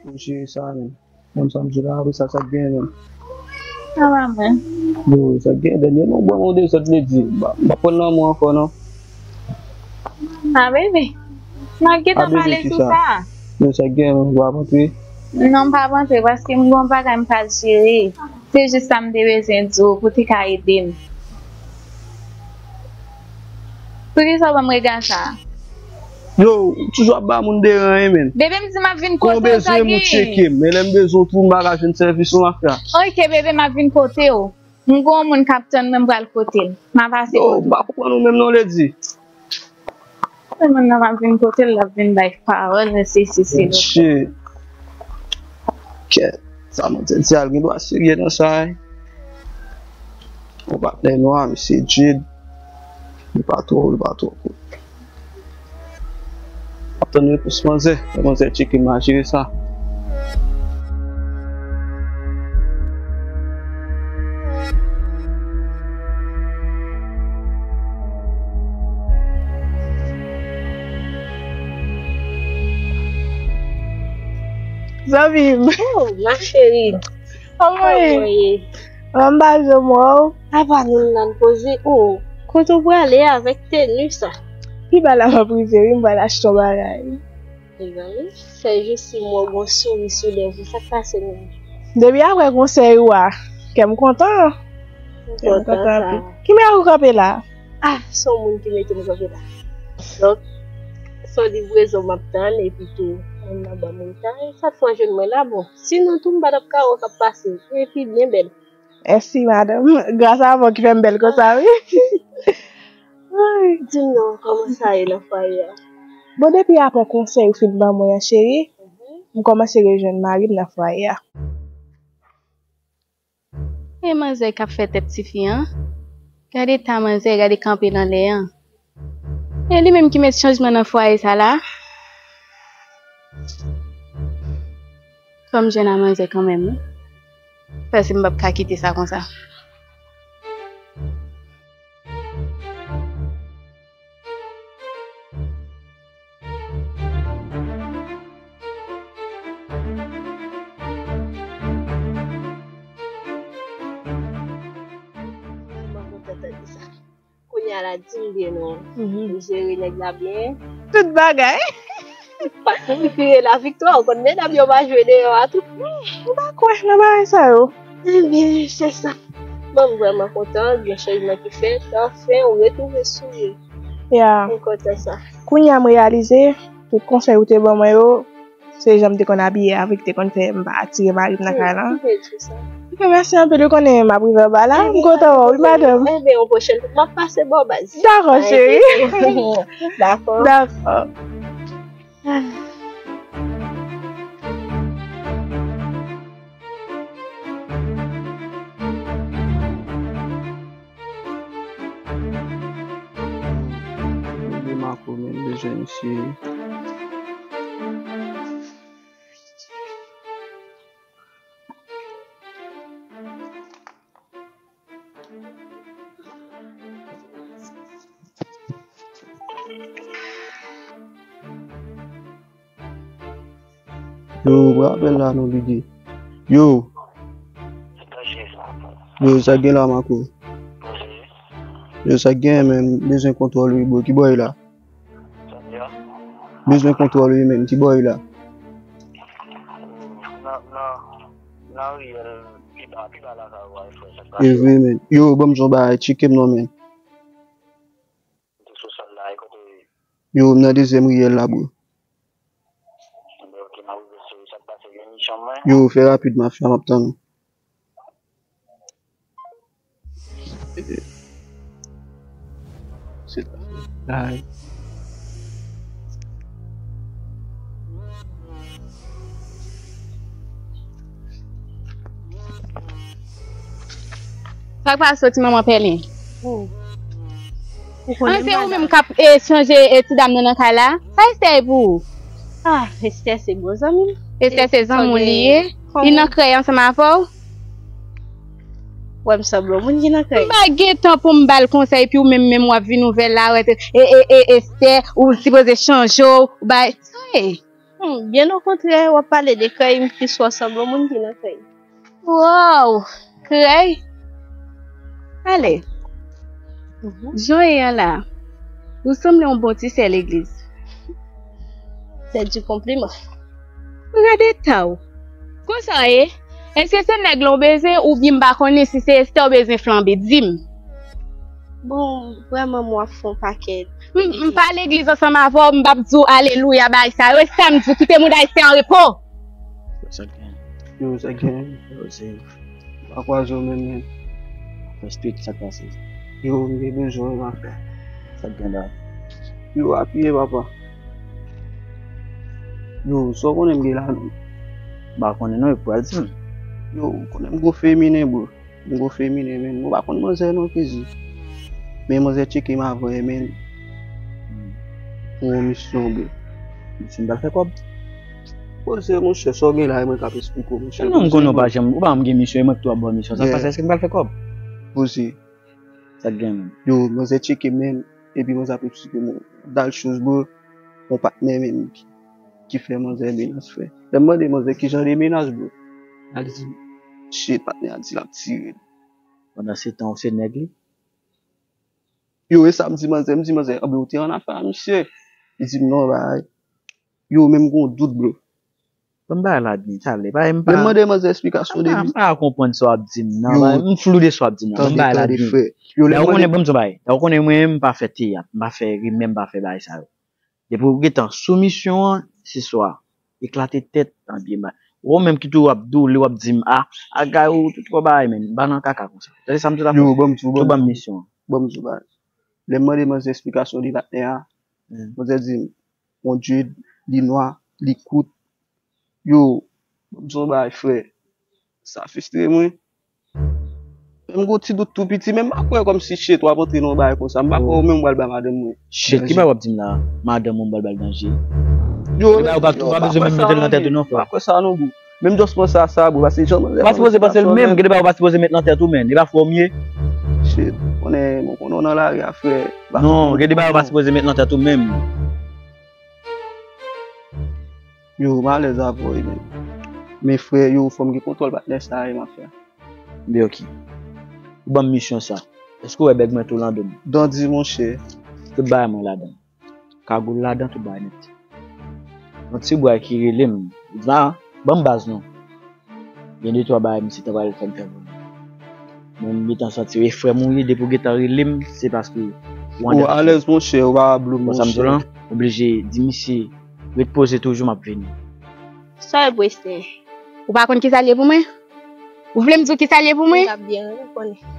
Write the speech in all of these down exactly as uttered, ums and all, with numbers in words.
Pou jere sa menm. Menm sa m di la, apre sa, sa k gen menm? Sa va mwen. Yo, sa k gen? Dènyèman, ou ban m yon dezòd, vle di, m pa, m pa pran lanmou ankò, non. Ah, bebe. M ap gentan pale sou sa. Yo, sa k gen menm, ou ap antre? Non, m p ap antre, paske m gen yon bagay m pral jere. Se jis sa m te bezwen di w pou te ka ede m. Poukisa w ban m rega sa a? Yo, ou toujou ap ba moun deran, wi, menn. Bebe, m di m ap vin kote w, bezwen m, ou tcheke m. Men lè m bezwen w tou, m pa ka jwenn sèvis ou, mafya. Ok, bebe, m ap vin kote w. M gen yon moun k ap tann mwen, m pral kote l. M a pase kote w. Yo, m pa konprann ou menm non, Lady. Se moun nan m ap vin kote l, l ap vin bay pawòl, men se isi, se lòt. Shit. Kèt. Sa mwen te di a, l gen dwa serye nan sa, wi. Yon patnè nwa, misye Jid. Li pa twò, li pa twò. M ap tann repons manzè. Lè manzè tcheke m, m a jere sa. Zanmi m. Oh, ma chérie. Kòman w ye? Kòman w ye? Mwen m pa janm wè w. Apa nou nan poze? Oh, kote w prale avèk teni sa? Pi ba la m ap rive, wi, m pral achte yon bagay. Mezanmi, fè jis si m wè w gon souri sou lèv ou, sa k pase menm? Depi apre konsèy ou a, kè m kontan. Kè m kontan anpil. Ki mèt ou kanpe la? Ah, se yon moun ki mete m kanpe la. Donk, se yon livrezon m ap tann, epi tou, moun nan ban m retay, sa k fè w jwenn mwen la, bon. Sinon tou, m pa t ap ka wè w k ap pase. Epi byen bèl. Mèsi, madanm. Gras a ou ki fè m bèl konsa, wi. Ay. Di m non, kòman sa ye nan fwaye a? Bon, depi apre konsèy ou fin ban mwen an, cheri, m kòmanse rejwenn mari m nan fwaye a. E manzè k ap fè tèt tifi an. Gade eta manzè, gade kanpe l anlè an. E li menm ki met chanjman nan fwaye sa la. Fò m jwenn a manzè kanmenm, wi. Paske m p ap ka kite sa konsa. Mwen kontan tande sa. Kounye a la, di m byen non. Mhm. Ou jere nèg la byen? Tout bagay. Pa t pou retire la viktwa, ou konn medam yo pa jwe deyò a tou. M pa kwè nan bagay sa yo. Ebyen, se sa. Bon, m vrèman kontan, gen chanjman ki fèt, anfen, ou retwouve souri. Ya. M kontan sa. Kounye a, m reyalize, tout konsèy ou te ban mwen yo, se jan m te konn abiye avèk te konn fè m pa atire mari m nan kay lan. Mèsi anpil, ou konnen m ap rive anba la. M kontan wè w, wi, madanm. Ebyen, yon pwochèn fwa, m ap pase bò baz. Dakò, cheri. Dakò. Dakò. Mwen de Marco, men m bezwen misye. Yo, rapèl la non, Biggie. Yo. Yo, sa gen la, Marco? Yo, sa gen, men, bezwen kontwòl wi, bro. Ki bò e la? Bezwen kontwòl wi, men. Ki bò e la? Nan, nan, nan riyèl, pi ba, pi ba la, sa, w a fè sa. E vre, men. Yo, ban m jan bagay, tcheke m non, men. Yo, m nan dezyèm riyèl la, bro. Yo, fè rapid, mafya, m ap tann ou. Sa k pase, ti manman pèlen? An, se ou menm k ap, e, chanje, e, ti dam nan nan kay la? Sa Esther ye pou ou? Ah, Esther se bon zanmi m. Esther se zanmi w li ye? Li nan krèy ansanm avè w? Wè m sanble yon moun ki nan krèy. M pa gen tan pou m ba l konsèy, epi ou menm, menm w ap vin ouvè l la, wè, e, e, e, Esther, ou sipoze chanje w, ou bay, sa ye? Hmm, byen okontrè, w ap pale de krèy m plis wè w sanble yon moun ki nan krèy. Wow! Krèy? Ale. Mhm. Jan w ye a la, ou sanble yon bon ti sè legliz. C'est du compliment. Gade eta w. Konsa w ye? Èske se nèg lan w bezwen oubyen m pa konnen si se Esther w bezwen flanbe? Di m. Bon, vrèman, m w ap fè yon pakèt. M, m pa legliz ansanm avè w, m p ap di w alelouya, bagay sa yo. E sa m di w, kite mouda Esther an repo. Sa k gen? Yo, sa k gen? Yo, se pa kwaze w menm, men. Fè street, sa k pase? Yo, m gen bezwen w, ma fè. Sa k gen la? Yo, apiye, papa. Yo, sa w konnen m gen la, non? M pa konnen, non, e pou al di m. Yo, ou konnen m gon feminen, bro. M gon feminen, men. Mwen pa konn manzè non, Kezi. Men manzè tcheke m avan, men. Hmm. Pou yon misyon, bro. Misyon m pral fè kòb. Poze, monchè, sa w gen la, e mwen k ap esplike w, monchè. Non, m konnen w pa janm, ou pa janm gen misyon, e mwen ki tou ap ba w misyon. Sa k pase, èske m pral fè kòb? Poze. Sa k gen, menm? Yo, manzè tcheke m, men. Epi manzè ap esplike m yon dal choz, bro. Yon patnè, men, ki, ki fè manzè menas, frè. Lè m mande manzè ki jan de menas, bro. Al di m, shit, patnè a di l ap tire l. Pandan se tan, ou se nèg li? Yo, e sa m di manzè, m di manzè, anben ou te annafè a misye? Li di m non, bay. Yo, men m gon dout, bro. Ban m bagay la byen, talè. Bay, m pa, men m mande manzè esplikasyon depi. M pa konprann sa w ap di m nan, bay, m flou de sa w ap di m nan. Ban m bagay la byen. Yo, lè ou konnen, ban m di w bagay. Lè ou konnen mwen, m pa fè teyat, m pa fè rimè, m pa fè bagay sa yo. Depi w gentan sou misyon an, se swa eklate tèt, anbyen ba. Ou menm ki tou w ap doule, w ap di m, a, agay ou, tout twò bagay, men, m pa nan kaka konsa. Tande sa m di w la, frè? Yo, ban m di w, ban m di w. Ban m misyon an. Ban m di w bagay. Lè m mande manzè esplikasyon de patnè a, manzè di m, Bondye, li nwa, li kout. Yo, ban m di w bagay, frè. Sa fristre mwen. Men m gon ti dout tou piti, men m pa kwè kòmsi shit w ap antre nan yon bagay konsa. M pa kwè ou menm ou pral bay madanm mwen. Shit, ki bagay w ap di m la? Madanm ou m pral bay danje? Yo, men ou pa, ou pa bezwen menm mete l nan tèt ou non, frè. M pa kwè sa non, bro. Menm just panse a sa, bro, paske jan manzè. Ou pa sipoze panse l menm, gen de bagay ou pa sipoze met nan tèt ou, menm. E pa frè w m ye? Shit, konnen, mwen konnen w nan lari a, frè. Non, gen de bagay ou pa sipoze met nan tèt ou menm. Yo, m alèz avè w, men. Men frè, yo, fò m gen kontwòl patnè sa a, e m ap fè. Byen, ok. Ou ban m misyon sa. Èske w wè bèg mwen tou lan do m? Dandi, monchè. Tout bagay mwen ladan. Kagoul ladan, tout bagay nèt. Yon ti bway ki rele m. Li di, a, ban m baz non. Gen de twa bagay misye ta pral fè m fè pou li. Mwen, m gentan santi, e frè m ou ye, depi w gentan rele m, se paske ou alèz, monchè, ou pa blow m, monchè. Ou oblije di misye, ret poze toujou, m ap vini. Sa w ye pou Esther? Ou pa konn kisa l ye pou mwen? Ou vle m di w kisa l ye pou mwen? Ou ap byen, ou konnen.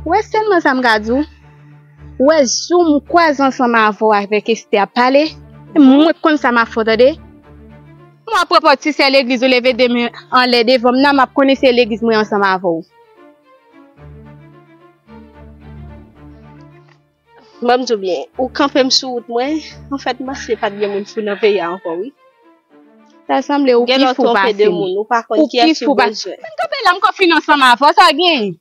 Ou wè sèlman sa m ka di w? Ou wè jou m kwaze ansanm avè w avèk Esther ap pale, e mwen k konn sa m ap fè w, tande? Mwen ap pran pòt ti sè legliz ou leve de men anlè devan m nan, m ap konnen se legliz mwen ansanm avè w. Ban m di w byen, ou kanpe m sou wout mwen. Anfèt, m panse pa t gen moun fou nan peyi a ankò, wi. Ta sanble ou pi fou pase m. Ou pi fou pase m. Men kanpe la, m konn fin ansanm avè w, sa w gen?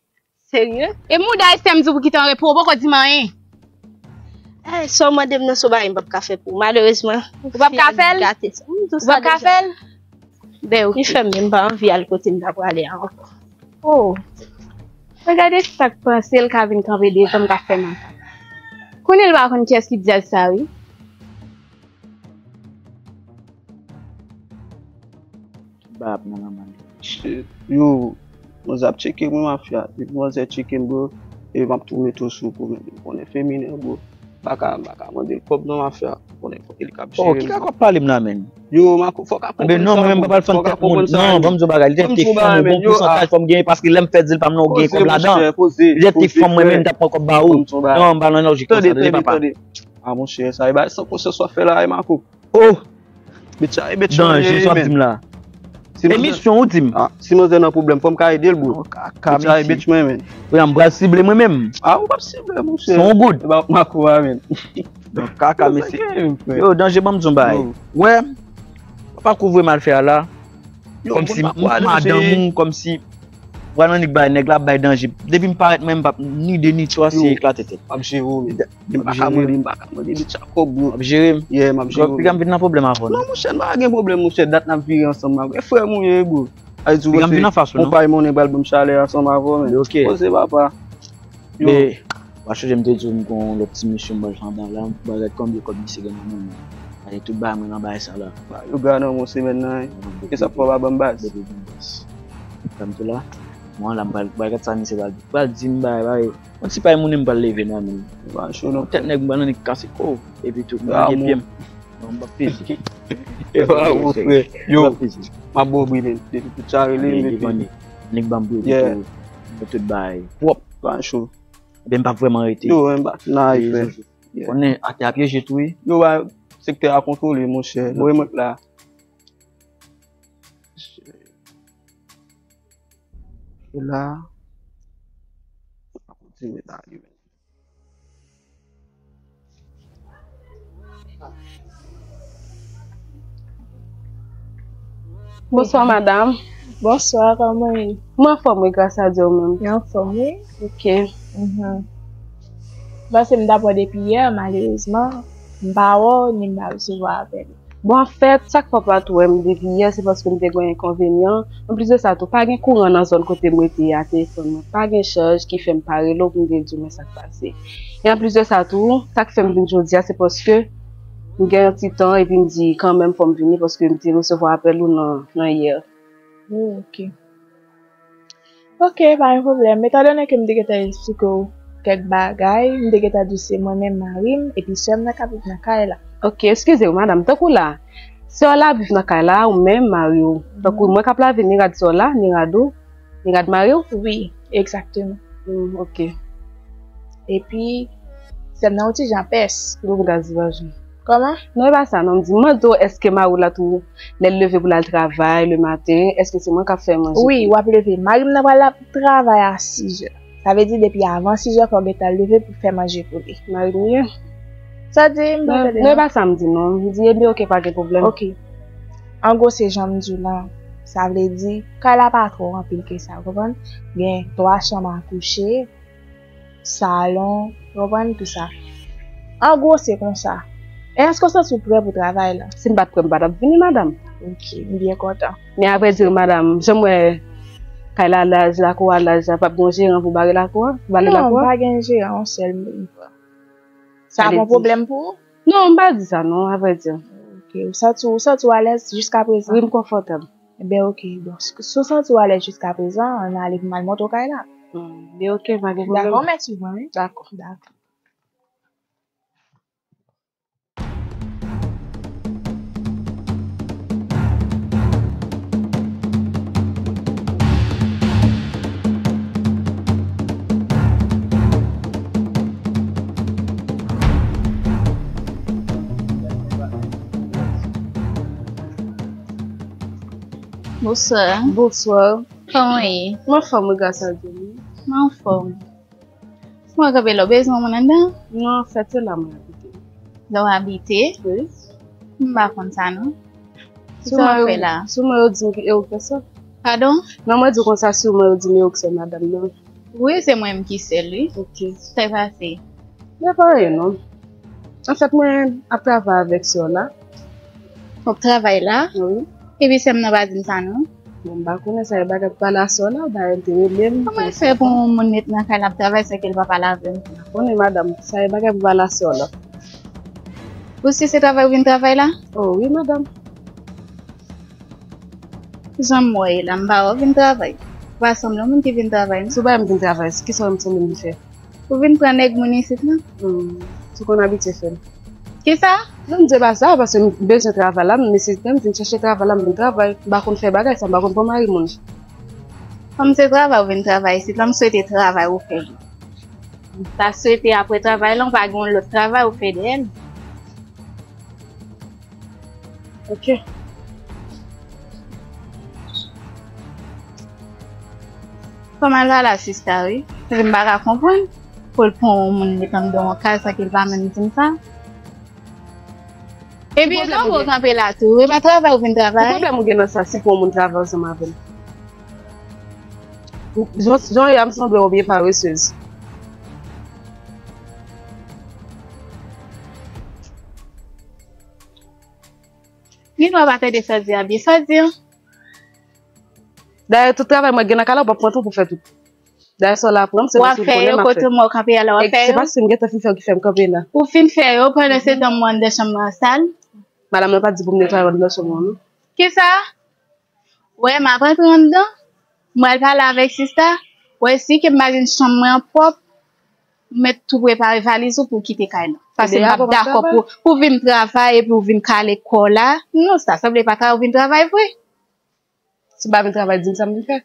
Serye? E mouda Esther m di w pou kite an repo, ou poko di m anyen. Eh, sa w mande m nan se yon bagay m p ap ka fè pou ou. Malerezman, ou p ap ka fè l? Ou p ap ka fè l? Ben, ok. Li fè m menm pa anvi al kote m ta prale a ankò. Oh. Mwen gade sa k panse l ka vin kanpe devan m k ap fè makak. Konnen l pa konn kiyès ki dyaz sa, wi. Tout bagay ap nan lanmay. Shit. Yo, manzè ap tcheke mwen, mafya. Depi manzè tcheke m, bro, e m ap tou mete w sou kou, men. Ou konnen feminen, bro. M pa ka, m pa ka mande l kòb non, mafya. Ou konnen fòk e li k ap jere m. Oh, ki kaka w ap pale m la, menn? Yo, Mako, fòk ap konprann sa, bro. Anben non, mwen menm m pa pral fann tèt moun. Non, ban m di w bagay, li te fè m yon bon pousantaj fò m genyen, paske lè m fè dil pa m nan, ou genyen kòb ladan. Li te fè m, mwen menm, m t ap pran kòb ba ou. Non, m pa nan lojik konsa, tande, papa. Ah, monchè, sa e bagay san konsyans w ap fè la, e Mako. Oh! Bitch, sa e bitch mwen ye, menn. Danje, sa w ap di m la. Emisyon ou di m? Ah, si manzè nan pwoblèm, fò m ka ede l, bro. Bitch, sa e bitch mwen, menn. Wi, m pral sible mwen menm. Ah, ou p ap sible, monchè. Se yon goud. E ba Mako a, menn. Donk, kaka, mesye. Yo, danje, ban m di yon bagay. Wè, papa kouvri m al fè a la. Kòmsi m madanm ou, kòmsi Pral nan lig bay nèg la, bay danje. Depi m parèt, mwen, m p ap ni de ni twa, se eklate tèt. M ap jere w, men. M pa ka mande, m pa ka mande de tchako, bro. M ap jere m. Yeah, m ap jere w. Piga m vin nan pwoblèm avè w, non? Non, monchè, n pa gen pwoblèm, monchè. Dat n ap vire ansanm, m ap, e frè m ou ye, bro. Piga m vin anfas ou, non? Konpay monnen pral ban m chalè ansanm avè w, men. Ok. Poze, papa. Yo. Men, w ap chonje m te di w m gen yon lòt ti misyon m pral fè anba la, m pral gad konbyen kòb misye gen nan men l. Gade tout bagay mwen nan bagay sa la. Ba yo gade nan yon semèn nan, wi. Kisa pou w pa ban m baz? Depi gen baz. Sa m di w la, mwen la m pral, pral gad sa misye pral di. Pral di m bagay, bagay. Yon ti pay moun m pral leve nan men l. Ba cho non. Tèt nèg m pral annik kase ko. Epi tou, m lage pye m. Non, m p ap peze. E pa mon frè. Yo, m ap ba w bri, men. Depi tout sa rele m, depi. Nèg ban m bri, depi tout bagay pwòp. Ba cho. Ebyen, m p ap vrèman rete. Yo, men, ba, nan, frè. Konnen atè a pyeje tou, wi. Yo, ba, sektè a kontwole, monchè. Voye mwen la. E la. Bonswa, madanm. Bonswa, kòman w ye? Mwen anfòm, wi, gras a Dye, ou menm? Mwen anfòm, wi. Ok. Mhm. Paske m t ap wè depi yè, malerezman, m pa wè w, ni m pa resevwa apèl ou. Bon, anfèt, sa k fè w pa t wè m depi yè, se paske m te gen yon enkonvenyan. Anplis de sa tou, pa gen kouran nan zòn kote m rete a, telefòn mwen pa gen chaj, ki fè m pa rele w pou m te di w men sa k pase. E anplis de sa tou, sa k fè m vin jodi a, se paske m gen yon ti tan, epi m di, kanmenm, fò m vini, paske m te resevwa apèl ou nan, nan yè. Oh, ok. Ok, pa gen pwoblèm. Etandone ke m te gentan eksplike w kèk bagay, m te gentan di w se mwen menm, mari m, epi sè m nan k ap viv nan kay la. Ok, eskize m, madanm. Tankou la, sè w la ap viv nan kay la, ou menm, mari w. Tankou mwen k ap lave, ni rad sè w la, ni rad ou, ni rad mari w? Wi, egzakteman. Hmm, ok. Epi, sè m nan yon ti jan pès. Gwo gaz vajen. Kòman? Non, e pa sa, non. M di, m mande w, èske mari w la tou, lè l leve pou l al travay, le maten, èske se mwen k ap fè manje pou li? Wi, w ap leve. Mari m nan pral ap travay a sis zè. Sa vle di, depi avan sis zè, fò w gentan leve pou fè manje pou li. Mari m ye? Sa di, m pa tande non. Non, e pa sa m di, non. M di, ebyen, ok, pa gen pwoblèm. Ok. An gwo, se jan m di w lan. Sa vle di, kay la pa twò anpil ke sa, w konprann? Gen twa chanm a kouche, salon, w konprann, tou sa. An gwo, se konsa. E èske w santi w prè pou travay la? Si m pa t prè, m pa t ap vini, madanm. Ok, m byen kontan. Men avrèdi, madanm, jan m wè kay la laj, lakou a laj la, p ap gen yon jeran pou bare lakou a, pou bale lakou a? Non, pa gen jeran, yon sèl moun pran. Sa pa yon pwoblèm pou ou? Non, m pa di sa, non, avrèdi. Ok, ou santi, ou santi w alèz jiskaprezan? Wi, m konfòtab. Ebyen, ok. Bon, si, si w santi w alèz jiskaprezan, ann ale pou m al montre w kay la. Hmm, ebyen, ok, pa gen pwoblèm. Dakò, mèsi, wi. Dakò. Dakò. Bonswa. Bonswa. Kòman w ye? Mwen anfòm, wi, gras a Dye. Mwen anfòm. Mwen kanpe la, w bezwen moun anndan? Non, anfèt, se la mwen abite. La w abite? Wi. M pa konn sa, non. Kisa w ap fè la? Si w mwen yo di m ki e ou k fè sa. Padon? Non, mwen di w konsa, si w mwen yo di m e ou k sè madanm nan. Wi, se mwen menm ki sè l, wi. Ok. Sa k pase? Gen pa anyen, non. Anfèt, mwen ap travay avèk sè w la. W ap travay la? Wi. Epi sè m nan pa di m sa, non. Bon, m pa konnen sa e bagay pou pale a sè w la, dayè l te rele m. Kòman l fè pou yon moun ret nan kay la ap travay san ke l pa pale avè m? M pa konnen, madanm, sa e bagay pou pale a sè w la. Ou si se travay ou vin travay la? Oh, wi, madanm. Jan m wè la, m pa wè w vin travay. Ou pa sanble yon moun ki vin travay, non. Si w pa wè m vin travay, kisa w wè m sanble vin fè? Ou vin pran nèg moun isit lan? Hmm, se w konn abitye fè l. Kisa? Non, m di e pa sa, paske m bezwen travay la, m nesesite m vin chèche travay la, m vin travay. M pa konn fè bagay sa, m pa konn pran mari moun. Kòm se travay ou vin travay isit lan, m swete travay ou fè l. M ta swete apre travay lan, ou pa gen yon lòt travay ou fè dèyè l. Ok. Fò m al pale a sista, wi. Paske m pa ka konprann pou l pran yon moun met anndan yon kay san ke l pa menm di m sa. Epi, e tankou w kanpe la tou, e pa travay ou vin travay? Ki pwoblèm ou gen nan sa, si pou yon moun travay ansanm avè m? Jan, jan w ye a, m sanble w byen paresez. Gen dwa pa tande sa w di a byen. Sa w di a? Dayè, tout travay mwen gen nan kay la, w p ap pran tan pou fè tout. Dayè, sa w la pran m, se paske m konnen m ap fè. W ap fè yo kote mwen kanpe a la, w ap fè yo? Se paske m gentan fin fè yo ki fè m kanpe la. Ou fin fè yo, pandan se tan mwen anndan chanm nan sal. Madanm nan pa t di pou m netwaye anndan chanm nan, non. Kisa? Wè, m ap rantre anndan. Mwen al pale avèk sista. Wè, si ke m pa jwenn chanm mwen an pwòp, ou mèt tou prepare valiz ou pou w kite kay la. Paske m p ap dakò pou, pou w vin travay epi w vin kale kò w la. Non, sa sanble pa ka ou vin travay vre. Si m pa vin travay, di m sa m vin fè.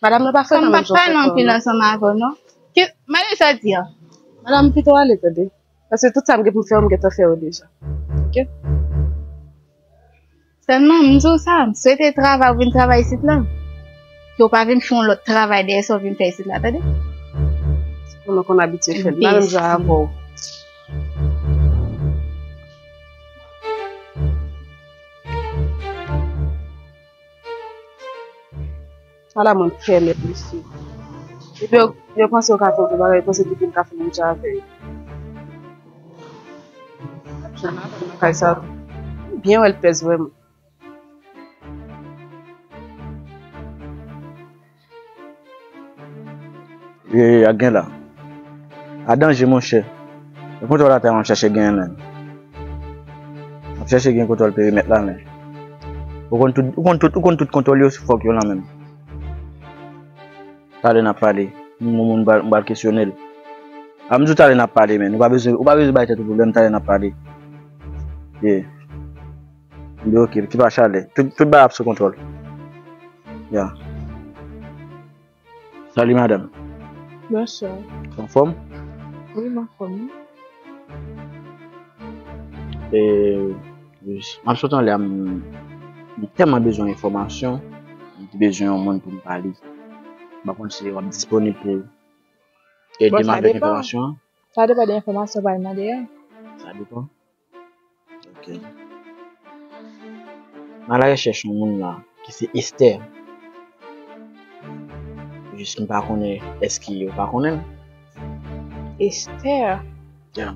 Madanm nan pa frekan menm jan w fè kò w la. Kòm m pa t pale anpil ansanm avè w, non. Ki, mande sa w di a. Madanm, pito ale, tande. Paske tout sa m gen pou m fè yo, m gentan fè yo deja. Oke? Sèlman, m di w sa, m swete travay, ou vin travay isit la. Ke w pa vin fè yon lòt travay dèyè sa w vin fè isit la, tande? Kòman konn abitye fè l? M pa menm jan avè w. Ala mwen m fè mèt mesye. Epi yo, yo panse yo ka fè yon bagay, yo panse tout moun ka fè menm jan avè yo. Jan m ap nan kay sa, byen wè l pèz vrèman. E, a gen la. A danje, monchè. E kontwòl atè a m ap chache genyen menm. M ap chache gen kontwòl perimèt la, men. Ou konn tout, ou konn tout, ou konn tout kontwòl yo, fòk yo nan men m. Talè n ap pale. M, m, m pral, m pral kesyone l. A, m di w talè n ap pale, men. Ou pa bezwen, ou pa bezwen bay tèt ou pwoblèm, talè n ap pale. Yeah. M di, oke, ki pa chalè. Tout, tout bagay ap sou kontwòl. Ya. Salut, madame. Bonsoir. Ou anfòm? Wi, m anfòm, wi. E, m ap sot anlè a, m, m tèlman bezwen enfòmasyon, m te bezwen yon moun pou m pale. M pa konn si w ap disponib pou ede m avèk enfòmasyon an. Sa depann de enfòmasyon w pral mande a. Sa depann. Ok. M alarechèch yon moun la ki se Esther. Jis m pa konnen èske ou pa konnen l. Esther? Ya.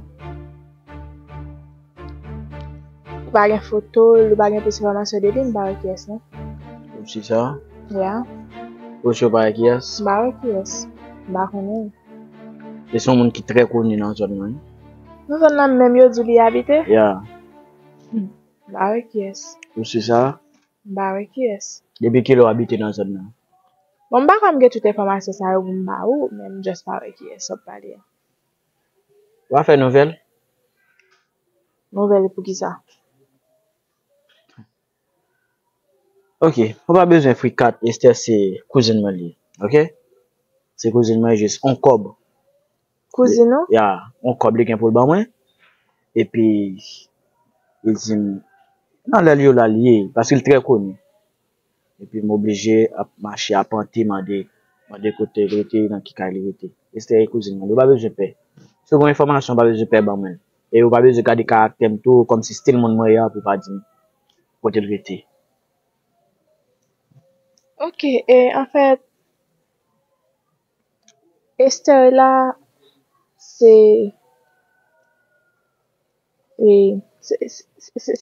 Ou pa gen foto l, ou pa gen plis enfòmasyon de li, m pa wè kiyès non. Ou si sa? Ya. Ou si w pa wè kiyès? M pa wè kiyès. M pa konnen l. E se yon moun ki trè koni nan zòn nan, wi. Nan zòn nan menm yo di li abite? Ya. Hmm. M pa wè kiyès. Ou si sa? M pa wè kiyès. Depi kilè w abite nan zòn nan? Bon, m pa kwè m gen tout enfòmasyon sa yo pou m ba ou, men m just pa wè kiyès w ap pale a. W a fè nouvèl? Nouvèl poukisa? Ok, ou pa bezwen frikat, Esther se kouzin mwen li ye, ok? Se kouzin mwen, jis on kòb. Kouzin ou? Ya, on kòb li gen pou l ban mwen. Epi, li di m, nan lè l yo la li ye, paske l trè koni. Epi m oblije ap mache apante mande, mande kote l rete, nan ki kay li rete. Esther e kouzin mwen li, ou pa bezwen pè. Si w gen enfòmasyon, ou pa bezwen pè ban mwen l. E ou pa bezwen gade karaktè m tou, kòmsi stil moun mwen ye a pou w pa di m kote l rete. Ok, e anfèt, Esther la, se, e, se, se, se, se,